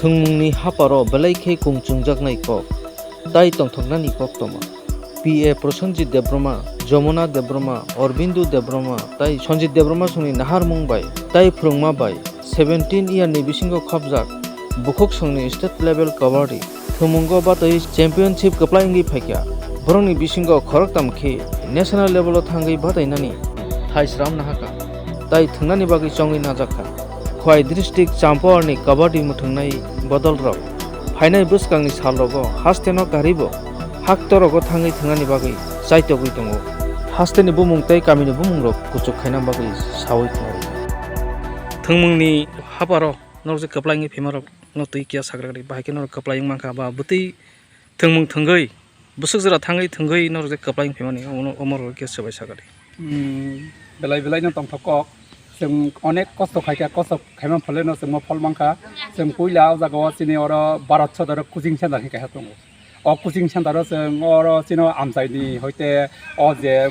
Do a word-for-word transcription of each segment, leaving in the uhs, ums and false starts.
Thwngmungni haparo belai khe kung chungjaknai kok, tai tongthoknani koktwma. P A Prosenjit Debbarma, Jomuna Debbarma, Aurobindo Debbarma tai Sanjit Debbarma songni naharmung bai tai phwrwngma bai seventeen year ni bisingo khopjak bukhuk songni state level kabaddi thwngmungo batwi championship kwplai wngwi phaikha. Borokni bisingo khoroktham khe national level o thangwi batainani thai sram nahakha, tai thwngnani bagwi chongwi najakha. Khwai district Champawar ni kabaddi mwthwngnai bodolrok phainai bwskangni salrogo hasteno karibo haktorogo thangwi thwngnani bagwi chaitogwi tongo. Hasteni bumung tei kamini bumungrok kuchuk khaina bagwi saui tongo. Thwngmungni haparo norok je kwplai wngwi phimarok no twi kiya sagra gari bahai khe norok kwplai wng mankha ba bwtwi thwngmung thwngwi bwswk jora thangwi thwngwi norok je kwplai wng phimani omo norok khe swbai sagra di. Hmm, belai belai no tongthok kok. Chwng onek kosto khaikha, kosto khaimani pholeno chwngno phol mankha. Chwng puila o jagao chini oro Bharat Sodor coaching center hinwi kaisa tongo. O coaching center o chwng oro chini amchaini hoite o je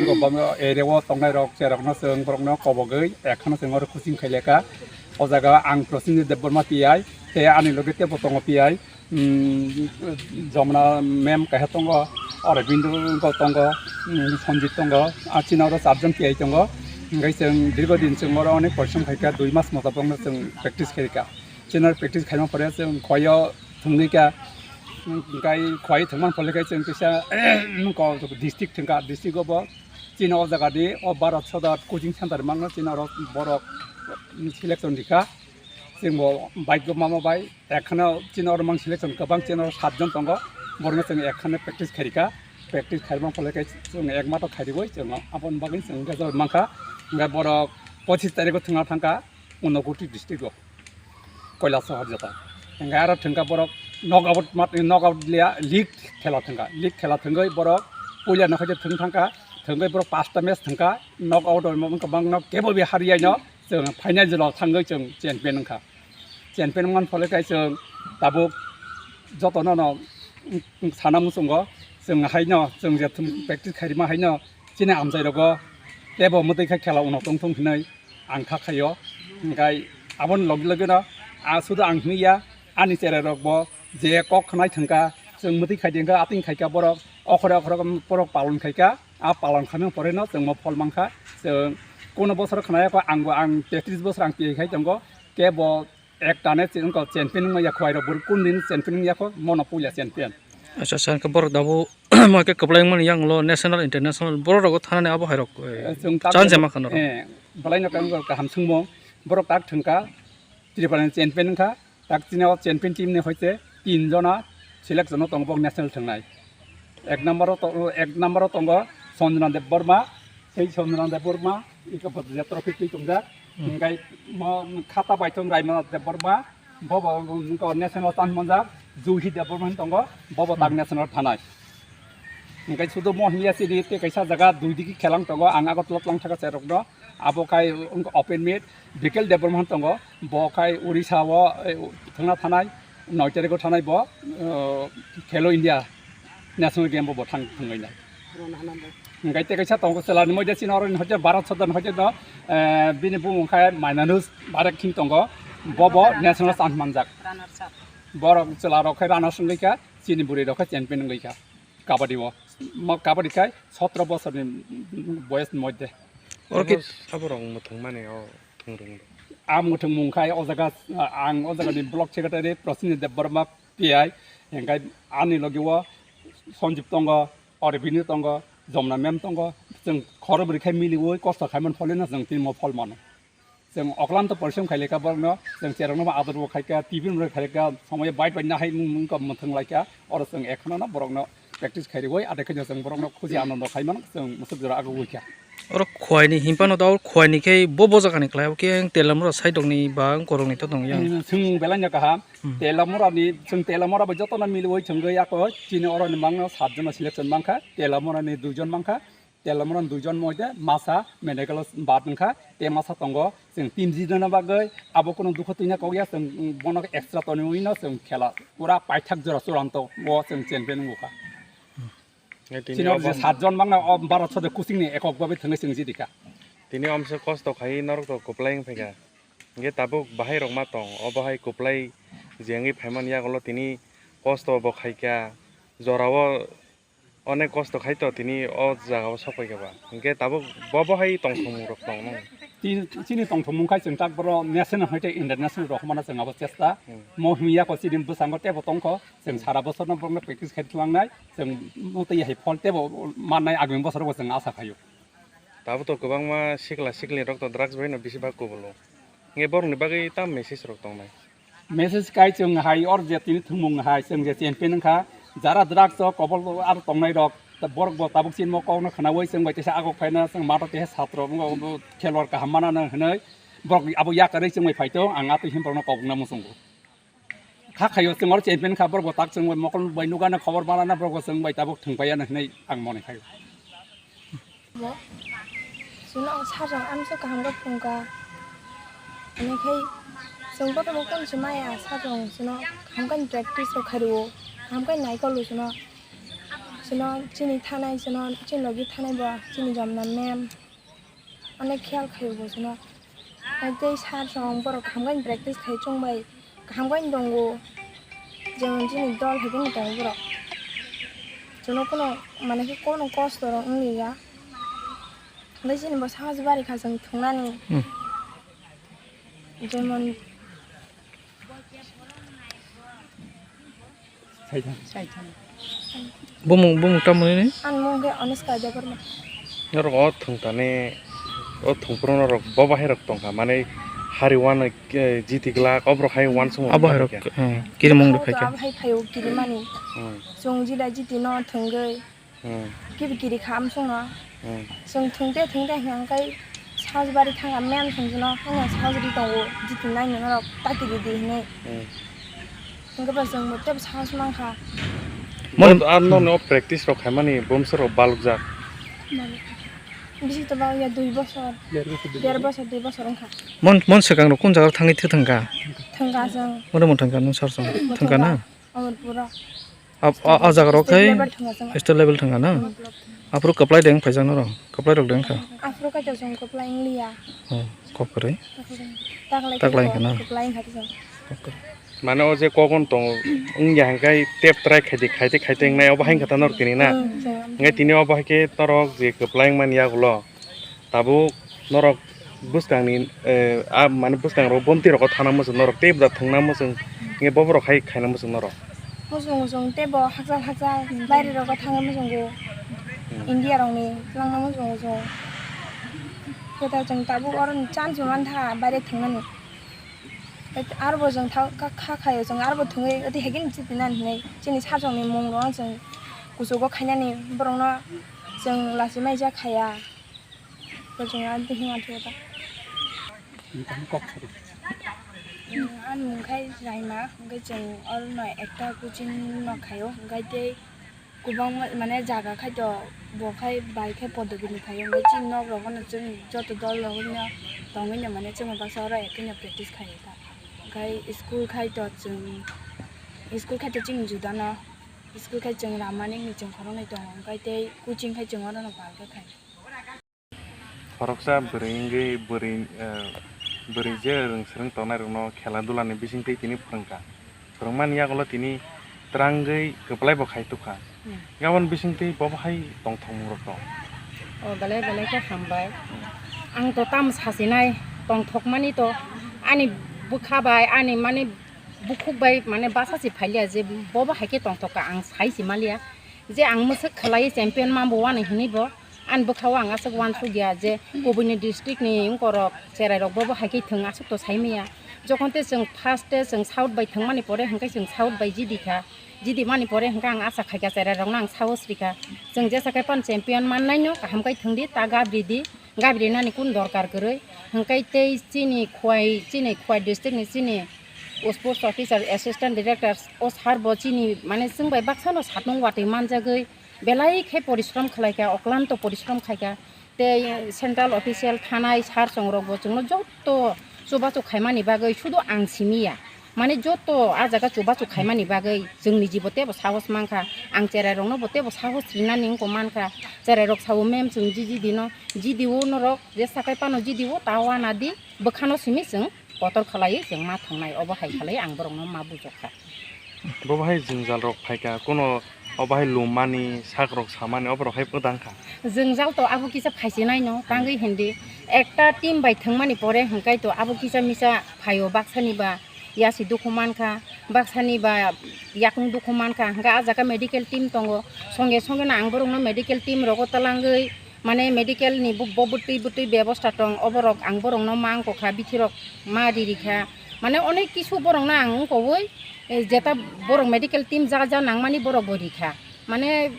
area o tongnairok cherokno chwng borokno kobogwi ekhono chwng oro coaching khailekha. O jaga ang Prosenjit Debbarma P I tei ani loge teibo tongo P I. Hmm, Jomuna ma'am kaisa tongo, Aurobindo tongo, hmm, Sanjit tongo, ah, chini oro charjon P I tongo. Hingke chwng dirgo din chwng oro onek porisom khaikha, dui mas motabokno chwng practice khaikha. Chini oro practice khaima pore chwng khoyo thwngwi kha, hingke khoyo thwngmani pore khe chwng kisa district thwngkha, district o bo chini o jaga di o Bharat Sodor coaching center mangno chini oro borok selection rikha. Chwng bo bike o mama bai. Ekkhano chini oro mang selection kwbang, chini oro satjon tongo, borokno chwng ekkhano practice khairikha, practice khairima pore khe chwng ekmato khairiwi chwng aboni bagwi chwng result mankha, hwnkhe borok pochis tarikh o thwngna thangkha Unakoti district o, Kailasohor jeta, hwnkhe aro thwngkha borok knockout mat, knockout league khela thwngkha, league khela thwngwi borok puila no khe thwng thangkha, thwngwi borok pasta match thwngkha, knockout o kwbangno kebo bai hariyaino chwng final jora thangwi chwng champion wngkha. Champion wngmani pore khe chwng tabuk jotono no sana muchungo, chwng haino chwng je practice khairima haino chini amchai rogo tebo mwtwi khe khela uno tongthung hinwi ang kha khaio. Hingkhai aboni logi logi no a sudu ang hinwi ya, ani cherai rok bo je kok khnai thangkha, chwng mwtwi khai di hwnkha, ating khaikha borok, okhore okhore borok palon khaikha. A palon khamya pore no chwng mo phol mankha. Chwng kuno bosor khna yakho, ang bo ang tetris bosor ang tiyai khai tongo. Kebo ek tane chwng ko champion wngma yakho, airo bwrwi kun din champion wngya kho, mono puila champion. Acha, acha, hwnkhe borok dabo ma khe kwplai wngmani yang lo national, international borok rogo thanani abo hai rok, eh, chwng tak chance ma khano. Eh, belai no kang kaham swngmung. Borok tak thwngkha, Tripura ni champion wngkha. Tak chini o champion team ni hoite tin jona selection o tongo bok national thangnai. Ek number o to-, ek number o tongo Sanjana Debbarma, sei Sanjana Debbarma iko bo je trophy twi tongjak. Hmm. Hingkai mo khata baithong Raimana Debbarma, bobo wngkha national chance manjak, Juhi Debbarma hin tongo, bobo tak national thanai. Hingkai sudo mo himya chini tei kaisa jaga dui digi khelang tongo, ang ago tlot lang thaka cherokno, abo khai wngkha open meet, Bikel Debbarma tongo, bo khai Odisha o, eh, thangna thanai, noi tarikh o thanai bo, eh, Khelo India National Game bo bo thang thangwi nai. Hingkai tei kaisa tongo chwla ni moide chini oro ni hoite Bharat Sodor ni hoite no, eh, bini bumung khai Mainanus Barek hin tongo, bo bo national chance manjak. Borok chwla rok khai runners wngwi kha, chini bwrwi rok khai champion wngwi kha kabaddi o. Mo kabaddi khai sotro bosor ni boyos ni moide. Oro khe abo rok mwthang mani o. Thwngmung khai o jaga, ang o jaga ni block secretary Prosenjit Debbarma P I, hingkai ani logi o Sanjib tongo, Aurobindo tongo, Jomna ma'am tongo, chwng khorokbrwi khai miliwi kosto khaimani pholino chwng tini mo phol mano. Chwng oklanto porisom khailai kha borokno, chwng cherokno ador bo khaikha, T V rok khaikha, somoyo bike bai nahai mung mung mwthang laikha, oro chwng ekhono no borokno practice khairiwi, ade khe chwng borokno khusi anondo khaimano, chwng mwsuk jora agugwi kha. Oro Khwaini hinphano da, o Khwaini khe bo, bo jagani khlai, abo khe Telamura side rokni ba Korokni to tong yang. Hmm, swngmung belai no kaham. Hmm. Telamura ni, chwng Telamura bai jotono miliwi thwngwi ako chini oro ni mangno sat jona selection mankha, Telamura ni dui jon mankha, Telamura ni dui jon moide masa medical bad wngkha, te masa tongo, chwng team jidona bagwi abo kunu dukho twina kok ya, chwng bono extra tonwi no chwng khela pura paithak jora churanto o chwng champion wngkha. Tini chini o je sat jon mangna o Bharat Sodor coaching ni ekok babe thwngwi chwng jidikha. Tini omse kosto khai norok to kwplai wng phaikha. Hingke tabuk bahai rok ma tong, o bahai kwplai je wngwi phaimani yagulo tini kosto bo khaikha, jorao onek kosto khai to tini o jagao sokpaikha ba. Hinkhe tabuk bo bo hai tongthokmungrok tong nang. Chini, chini tongthokmung khai chwng tak boro national hai tei international rok humana chwng abo chesta. Hmm. Mo himya ko chini bwskango tebo tongkho, chwng sara bosorno borokno practice khai thlangnai, chwng motwi hai phol tebo mannai agami bosorogo chwng asa khaio. Tabuk to kwbangma sikla siklirok to drugs baino bisi bak kubulo. Hinkhe borokni bagwi tam message rok tongnai? Message kai chwng hai or je tini thwngmung hai chwng je champion wngkha, jara drugs o kobol aro tongnai rok, ta borok bo tabuk chini mo kokno khwnaui chwng bai teisa agok phaina chwng mato teisa satro wngkha, khelwar kaham mana nang hinui borok abo yakarwi chwng bai phaito ang atwi him borokno kobokna muchungo. Kha khaio chwng oro champion kha, borok bo tak chwng bai mokol bai nugana khobor mana na borok bo chwng bai tabuk thwng paiya hinui ang mone khaio. Bo, chwngno sajwk amswk kaham khe phungkha. Hwnwi khai chwng botomo kunsi maya sajwk chwngno kaham khe practice rok khairwo, kaham khe naikolo chwngno. Chwngno chini thanai, chwngno chini logi thanai bo chini jomna ma'am. Onek khiyal khaio bo chwngno. Hai tei sir song borok kaham khe practice khai chwng bai kaham khe tongo, jemon chini dol hai khe tongo borok, chwngno kono mane khe kono kosto rok wng ya, hwnkhe chini bo sahaj bari kha chwng thwngnani. Hmm. Jemon Saitham. Saitham. Bumung, bumung tamo nini? Ani mung khe Anushka Debbarma. Norok o thwngtani, o thwngphuru norok bo bahai rok tongkha, mane hari uanwi, eh, jiti glak, oborok hai uansukmung Abo hai rok, khe. Eh, kirimung rok hai khe. Abo hai phaio kirimani. Hmm. Chwng jila jiti no thwngwi. Hmm. Kibi kiri kha amsongno. Hmm. Chwng thwngte thwngte hwnkha hwnkhe sahaj bari thangkha mem songchino, haino sahaj ri tongo, jiti nai nini norok ta kiri di hinui. Hmm. Hwnkhe ba chwng bo tebo sahaj mankha. Mon- Bo ar nono practice rok khaimani bomsa rok balokjak. Bisi to ba ya dui bosor, der bosor, dui bosor wngkha. Mon, mon swkang rok kun jaga thangwi thwthwngkha? Thwngkha chwng. Mono mon thangkha nung sar song? Thwngkha na? Amarpura. Ab-, a, a jaga rok khai State level thwngkha chwng. State level thwngkha na? Hmm. Aphuru kwplai de wng phaijak norok? Kwplai rok de wngkha? Aphuru kaitor chwng kwplai wng liya. Oh, kok kwrwi. Taklai Taklai khe wngkha na? Kwplai wngkha chwng. Kok kwrwi. Mane o je kok on tongo, wngya hwnkhe tep try khaidi, khaidi, khaidi wngnai, obo hai wngkha ta norok tini na? Hmm, chwng. Hwnkhe tini obo hai khe norok je kwplai wngmani yagulo. Tabuk norok bwskangni, eh, a, mane bwskang rok bomti rok thana muchung norok tei bwda thwngna muchung, hwnkhe boborok hai khaina muchung norok. Muchung muchung tei bo hakchal hakchal baire rok thangwi muchungo. Hmm. India rokni twlangna muchung muchung. Kwtal chwng tabuk oro chance bo mantha baire thwngnani. Arbo chwng tha-, kha, kha khaio chwng arbo thwngwi oti hekhe ni chiti nani hinwi chini sajwkni mung rok chwng kuchugo khainani borokno chwng lachimaija khaya. Bo chwng a bihik manthogo ta. Ani mung khai Raima, hwnkhe chwng orono ekta coaching no khaio, hwnkhe tei kwbangma mane jaga khai to bo khai bai khai poddo bini phaio, hwnkhe chini nok rogo no chwng joto dol rogo no tongwi no mane chwngno baksa oro ekhe no practice khaio ta. Hwnkhe school khai to chwng, school khai to chini juda no, school khai chwng Ramani ni chwng khoroknwi tongo, hwnkhe tei coaching khai chwng orono pal khe khai. Khoroksa bwrwi wngwi bwrwi, eh, bwrwi je rwng swrwng tongnai rokno khela dula ni bisingtwi tini phwrwngkha. Phwrwngmani yagulo tini twrangwi kwplai bo khai tukha. Hmm. Aboni bisingtwi bo bo hai tongthokmung rok tong. O belai belai khe hambai. Hmm. Ang to tamo sasinai tongthokmani to ani bwkha bai ani mani bukhuk bai mane basa se phailiya je bo bo hai khe tongthokha ang sai se maliya. Je ang mwswk khlai champion mambo wani hinwi bo. Ani bwkhao ang aswk uansukya je kubuni district ni wngkorok cherairok bobo hai khe thwng aswk to saimanya. Jokhon tei chwng first tei chwng south bai thwngmani pore hwnkhe chwng south bai jidi kha, jidi mani pore hwnkhe ang acha khaikha cherairokno ang sahos rikha. Chwng jesa khe pan champion mannaino kaham khe thwngdi ta gabri di, gabri nani kun dorkar kwrwi hwnkhe tei chini Khowai, chini Khowai district ni chini sports officer assistant director o sir bo chini mane chwng bai baksano satmung watwi manjagwi. Belai khe porishrom khlaikha, oklanto porishrom khaikha. Tei central official thanai sir chongrokbo chwngno joto chubachu khaimani bagwi sudu ang simiya. Mane joto ah jaga chubachu khaimani bagwi chwngni jibo teibo sahos mankha. Ang cherairokno bo teibo sahos rinani wngkha mankha. Cherairok sao, "Ma'am, chwng jiji dino, jidi o norok je sakai pano jidi o ta wana di, bwkhano simi chwng." Kotor khalaiwi chwng ma thangnai, obo hai khalai ang borokno ma bujokha. Bo bahai jwngjal rok phaikha, kuno o bahai lummani, sak rok samani, oborok hai pwdang kha. Jwngjal to abo kisa phaisinai no, tangwi hindi. Ekta team bai thwngmani pore hwnkhe to abo kisa misa phaio, baksani ba yasi dukhu mankha, baksani ba yakung dukhu mankha, hwnkhe ah jaga medical team tongo, songe songe no ang borokno medical team rogo twlangwi, mane medical ni bo, bo bwtwi bwtwi bebosta tong, oborok ang borokno ma wngkha, bithirok ma riri kha, mane onek kisu borokno ang wngkowoi, eh, jeta borok medical team ja ja nangmani borok bo rikha, mane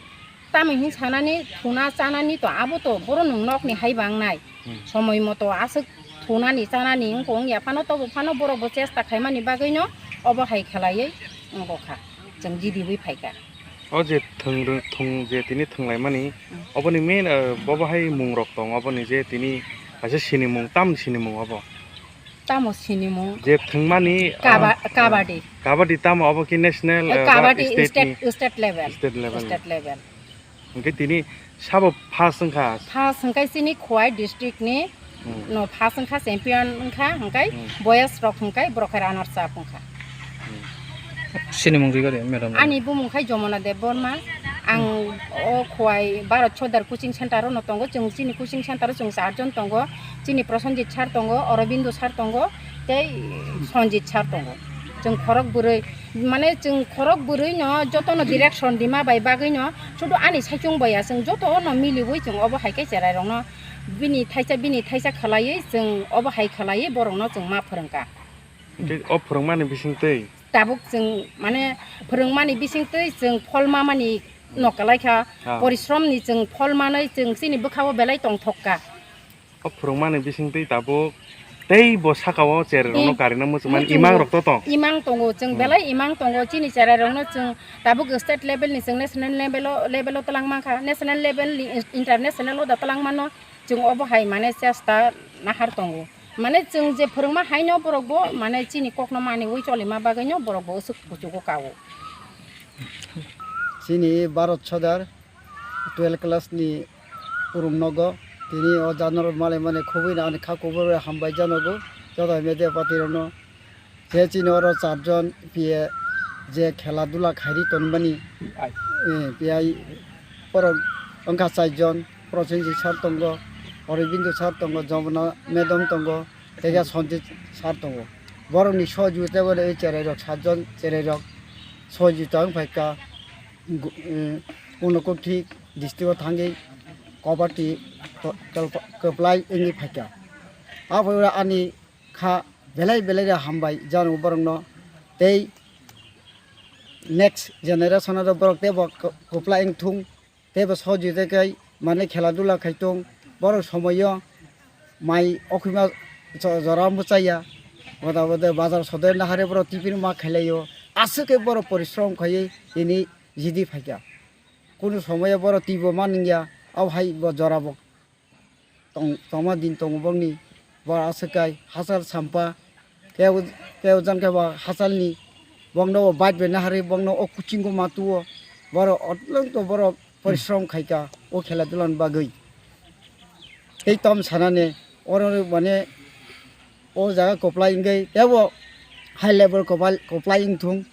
tamo hin sanani thuna chanani to abo to boro nwng nokni hai ba wngnai, hmm, somoi moto aswk thunani chanani wngkha wngya phano, tobo phano borok bo chesta khaimani bagwino obo hai khlaiwi wngkha, chwng jidiwi phaikha. O je thwng, thwng je tini thwnglaimani, hmm, oboni main, eh, bobo hai mung rok tong, oboni je tini kaisa sinimung, tam sinimung obo? Tamo sinimung? Je thwngmani, ah, Kaba-, kabaddi. Kabaddi tamo obo ki national, eh, eh, ba kabaddi state state, ni? State level. State level. State level. Hwnkhe tini sabo first wngkha? First hwnkhe chini Khowai district ni Hmm. No, first wngkha, champion wngkha, hwnkhe Hmm. boys rok hwnkhe borok khe runners up wngkha. Hmm. Sinimung rigari, madam. Ani bumung khai Jomona Debbarma. Ang Hmm. o Khowai Bharat Sodar coaching center o no tongo, chwng chini coaching center o chwng charjon tongo, chini Prosenjit sir tongo, Aurobindo sir tongo, tei Sanjit sir tongo. Chwng khorok bwrwi, mane chwng khorok bwrwi no joto no direction rima bai bagwi no, sudu ani saichung bai ya, chwng joto no miliwi chwng obo hai khe cherai rok no Bini thaisa, bini thaisa khlaiwi chwng obo hai khlaiwi borokno chwng ma phwrwngkha. Hwnkhe o phwrwngmani bisingtwi? Tabuk chwng, mane, phwrwngmani bisingtwi chwng phol mamani no kwlaikha. Ah. Porishrom ni chwng phol manwi chwng chini bwkhao belai tongthokka. O phwrwngmani bisingtwi tabuk tei bo sakao cherai rokno Im-, karina muchungmani muchungo. Imang rok to tong? Imang tongo, chwng Hmm. belai imang tongo, chini cherai rokno chwng tabuk state level ni chwng national level o, level o twlang mankha, national level ni international o da twlang mano. Chwng obo hai mane chesta nahar tongo. Mane chwng je phwrwngma haino borok bo mane chini kokno maniwi cholima bagwino borok bo usuk kuchugo kao. Chini Bharat Sodar twelve class ni purung nogo tini o janaro malai mani khobwi na ani kha kubui hambai janogo joto media party rokno. Je chini oro charjon P A je khela dula khairi tonmani, P I. Eh, P I borok wngkha charjon, Prosenjit sir tongo, Aurobindo sir tongo, Jomona madam tongo, tei khe Sanjit sir tongo. Borokni sohojogita bai cherai rok, satjon cherai rok sohojogita wng phaikha, gu-, eh, Unakoti district o thangwi kabaddi ko-, kwplai wngwi phaikha. Abo ani kha belai belai de hambai jano borokno tei next generation o borok teibo kwplai wngthung teibo sojite khe mane khela dula khaitung borok somoio mai okhima jora muchaya boda boda bazar sode nahare borok tiffin ma khailaio aswk khe borok porishrom khaiwi tini jidi phaikha kunu somoio borok twibo ma nungya abo hai bo jora bo. Tong-, tongma din tongo bokni, bo aswk kai hachal sampa, kebo, kebo jang khe bo hachalni, bokno bo bike bai naharwi bokno o kuchingo ma tuo, borok otlong to borok porishrom khaika o khela dula ni bagwi. Tei tom sanani oro mane o jaga kwplai wngwi tebo high level kwplai wngthung.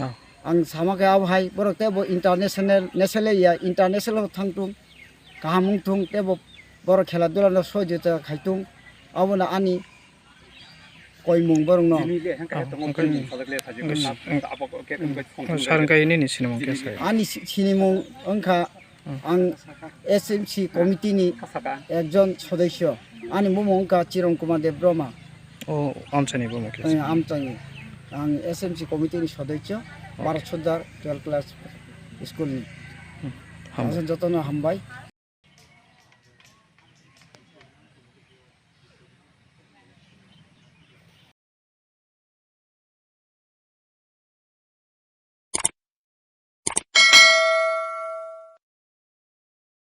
Oh. Ang sama khe abo hai borok tei bo international, national ya international thang tung kaham wng tung tei bo borok khela dula no sojita khai tung abono ani koimung borok no. Tini le hengkha Oh, tongo okay. Tini salak le sajik Yes. Abo ke Mm. tong Oh, sar wngkha ini ni sinimung khe sai. Ani si-, sinimung wngkha Hmm. ang S M C committee ni ekjon sodosyo ani bumung wngkha Chiron Kumar Debbarma. O amchaini bo mokhe. Eh, amchaini. Ang S M C committee ni sodosyo, Oh. Bharat Sodar twelve class school ni. Hmm. Hambai. Aswk jotono hambai.